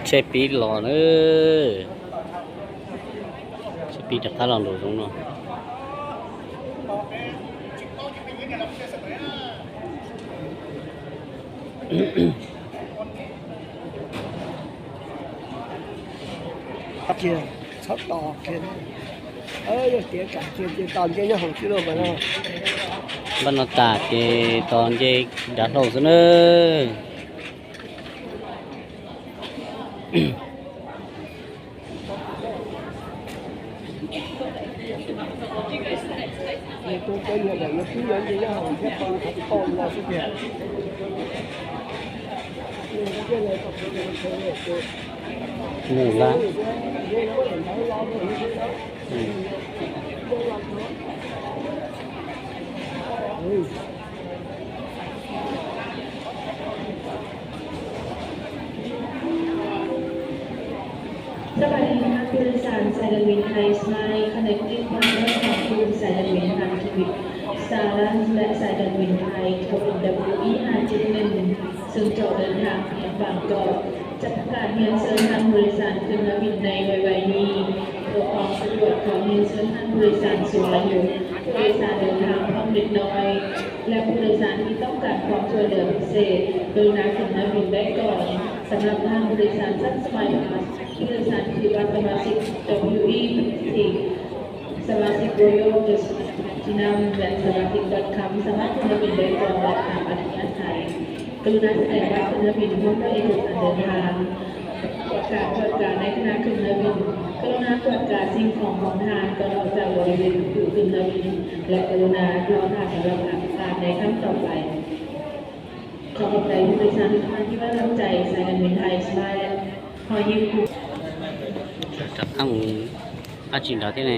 ໃຊ້ປີກຫຼໍເດີ ໃຊ້ປີກຈະພາລອງດູເນາະ. ເອີ ຢາກເຕະການເຕະຕອນເຢັນ ເຮົາຊິລົງມາເນາະ ບັນນາກາດເຕະຕອນເຢັນ ດາວໂທສະເໜີ. ໜຶ່ງລະ ອືມ. ສະບາຍດີທ່ານຜູ້ໂດຍສານ ສາຍການບິນໄທສະມາຍ ຄອນເນັກຕິງພາດເນີ ຂອງກຸ່ມສາຍການບິນທາງທະວີບ ສະຕາລານ ແລະ ສາຍການບິນໄທ ທະວີບ ດັບເບິນຢູອີ ຫ້າເຈັດໜຶ່ງ ເຊິ່ງຈະອອກເດີນທາງໄປຍັງບາງກອກ ຈະປະກາດຮຽນເຊີນທ່ານຜູ້ໂດຍສານຂຶ້ນມາບິນໃນໄວໆນີ້ ເພື່ອຄວາມສະດວກ ຂໍຮຽນເຊີນທ່ານຜູ້ໂດຍສານສູງອາຍຸ, ຜູ້ໂດຍສານເດີນທາງພ້ອມເດັກນ້ອຍ ແລະ ຜູ້ໂດຍສານທີ່ຕ້ອງການຄວາມຊ່ວຍເຫຼືອພິເສດ ກະລຸນາຂຶ້ນມາບິນໄດ້ກ່ອນ. ສຳລັບທ່ານຜູ້ໂດຍສານຊັ້ນສະມາຍພາສ ຜູ້ໂດຍສານທີ່ບັດສະມາຊິກ ດັບເບິນຢູອີ ສະມາຊິກ Royal Just Platinum ແລະ ສະມາຊິກ Gold Card ສາມາດຂຶ້ນມາບິນໄດ້ກ່ອນ ແລະ ຕາມອັດທະຍາໄສ. ກະລຸນາສະແດງບັດຂຶ້ນມາບິນພ້ອມດ້ວຍເອກະສານເດີນທາງ. ການກວດກາໃນຂະນະຂຶ້ນມາບິນ ກະລຸນາກວດກາສິ່ງຂອງຂອງທ່ານກ່ອນອອກຈາກບໍລິເວນຜູ້ຂຶ້ນມາບິນ ແລະ ກະລຸນາລໍຖ້າສຳລັບການປະກາດໃນຄັ້ງຕໍ່ໄປ. ຂໍຂອບໃຈຜູ້ໂດຍສານທຸກທ່ານທີ່ໄວ້ວາງໃຈສາຍການບິນໄທສະມາຍ ແລະ ຂໍຍິນດີ. ຈະທຳອາຊີບດາວເທນ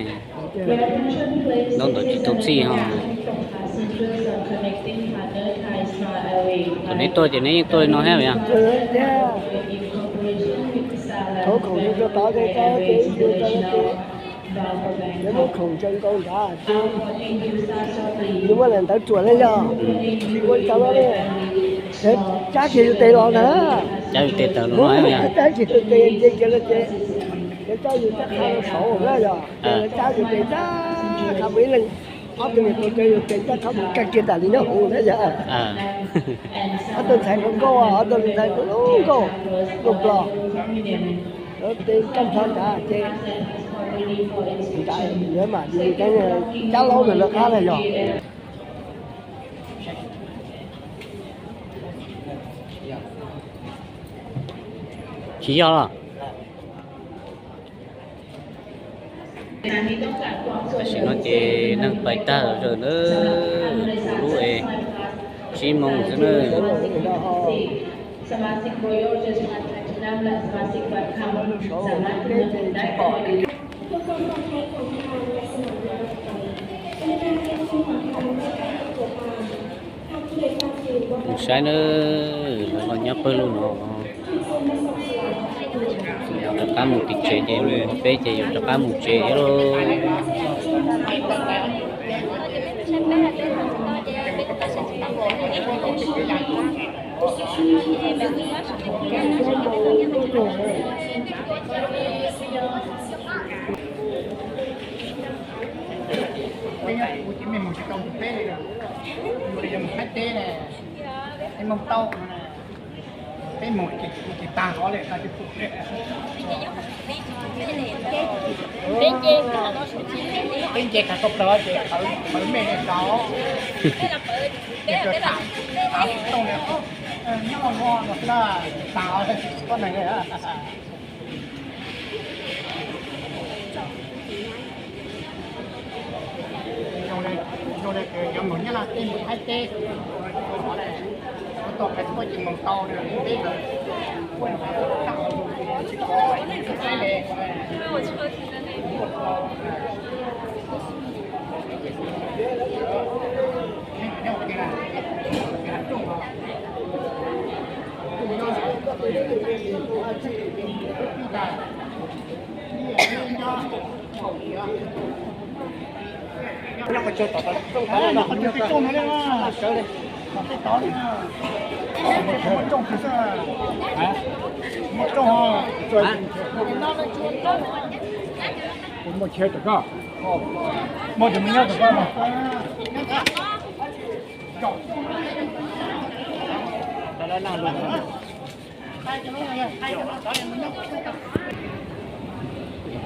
ນອນໂດດຈິຕົກຊີເຮົາ ຕົວນີ້ໂຕ ຕົວນີ້ຍັງໂຕນ້ອຍແຮງຢູ່. ເອີ ແທ້ ໂຕຂອງຢູ່ຕະຕາໄກໆ ເຈຢູ່ຕະຕາໄກ ແລ້ວມັນຂອງຈັງກອງດາ ຢູ່ວ່າແຫຼນຕາຈວນແລ້ວ ຢູ່ວ່າຕະລອດເລີຍ ແຕ່ຈ້າເຈຢູ່ເຕະຫຼອດນະ ຈ້າຢູ່ເຕະຕະຫຼອດນະ ຈ້າເຈຢູ່ເຕະ ເຈ ເຈ ເຈ ແລ້ວເຈ ແລ້ວຈ້າຢູ່ຕະຄາສອງແລ້ວ ເອີ ເຈົ້າຢູ່ເປັນເຈົ້າ ເອົາຕົວນີ້ໂຕເຈົ້າຢູ່ເປັນເຈົ້າ ເຂົາກະເກດດາລີໂນໂຮນະ ເອີ ເອົາຕົວໃສ່ໂກໂກ້ ເອົາຕົວໃສ່ໂກໂກ້ ໂກໂກ້ ເອີ ເປັນກຳພັນດາເຈ ໄດ້ເຫຼືອມາດີ ເຈົ້າເຮົາເຫຼືອຄາແລ້ວ ຂີ້ຢໍ້. ຊິນອນເຈນັ່ງໄປຕາເດີເດີ ຮູ້ເອ ສີ່ໂມງເດີ ສະມາຊິກ Royal Just Platinum ແລະ ສະມາຊິກບັດຄຳ ສາມາດຂຶ້ນມາໄດ້ກ່ອນ. ລູກຊາຍເດີ ລາວຍັງເປີດລູກເນາະ. ຕະກາໝູຕິເຈເຈເປເຈຢູ່ຕະກາໝູເຈໂລ.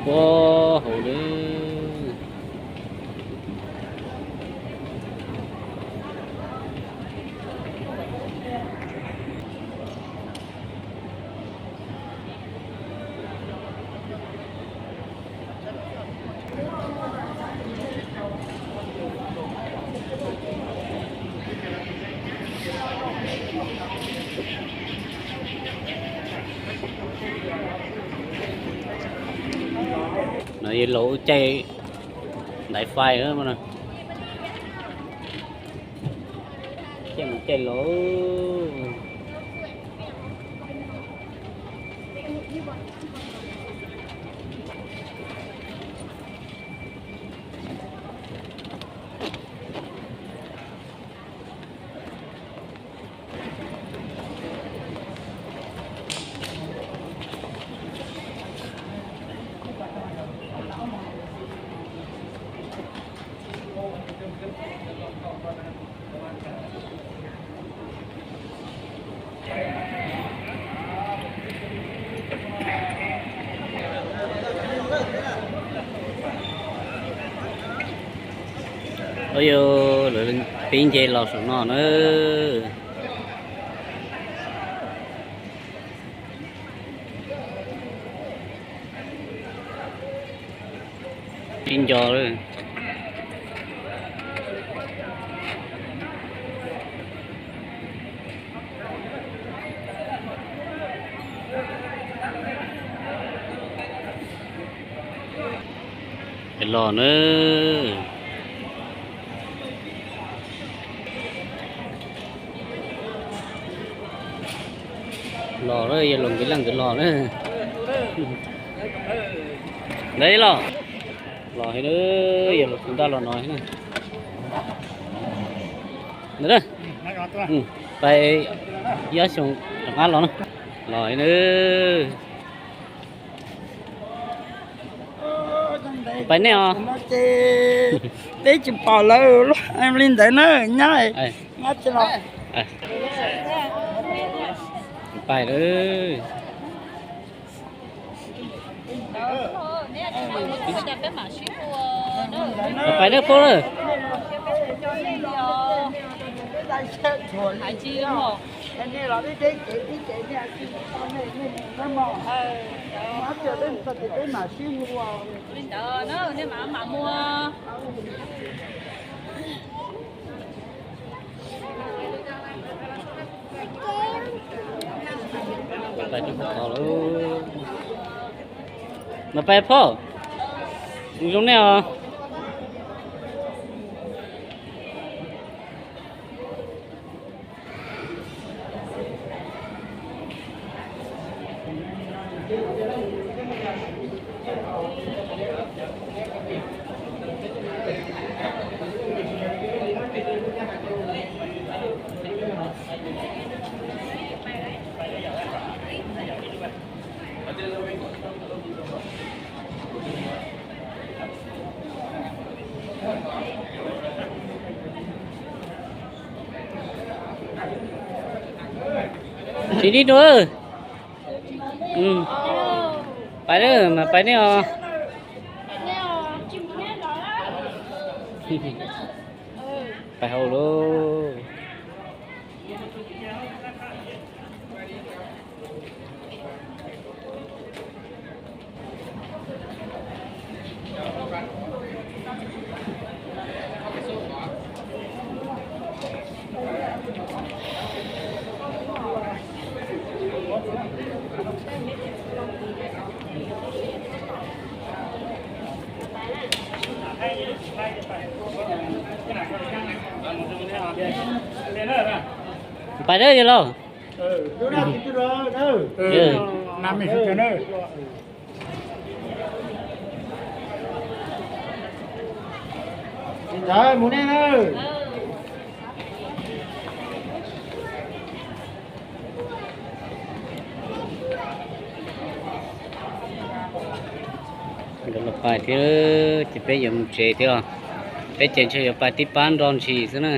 ໂອ້ໂຫເດີ ນາຍໂລໃຈໄດໄຟເອີມັນນະ ເຈັບໃຈໂລ. ໂອ້ໂຫ ເລີຍປີ້ງເຈລອສນອນເອີ. ປິ່ນຢໍເລີຍ ເປັນຫຼໍ່ເນີ ຫຼໍ່ເດີ ຢ່າຫຼົງກິນຫຼັງ ເປັນຫຼໍ່ເດີ ໄດ້ຫຼໍ່ ຫຼໍ່ໃຫ້ເດີ ຢ່າຫຼົງກິນຕາຫຼໍ່ນ້ອຍນະ ເດີ ອືມ ໄປຢ່າສົ່ງສຳພາດຫຼໍ່ນະ ຫຼໍ່ໃຫ້ເດີ. ເອີ ຈັ່ງໃດ ໄປແນ່ອະ ເຕະຈິປາລາວ ແອມລິນໄດເນີ ຍາຍ ເອີ ມາຈິລະ ເອີ ໄປເດີ ໄປເດີພໍ່ເດີ ໄປທຸກຄົນເລີຍ ມາໄປພໍ່ ຢູ່ຕົງແນວ. ທີ່ນີ້ເດີ ອືມ ໄປເດີ ມາໄປແນ່ ໄປເຮົາໂລ. ໄປເດີ ເດີ. ເອີ ເອີ ນ້ຳມີສຸດເດີ ເດີ ໝູແນ່ເດີ. ລະປາຍເທີ ຈະເປັນຫຍັງເສເທີ ເປັນເຈັນເຊີຍປາຍຕິປານດອນຊີຊະນະ.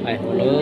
ໄປພຸ້ນເລີ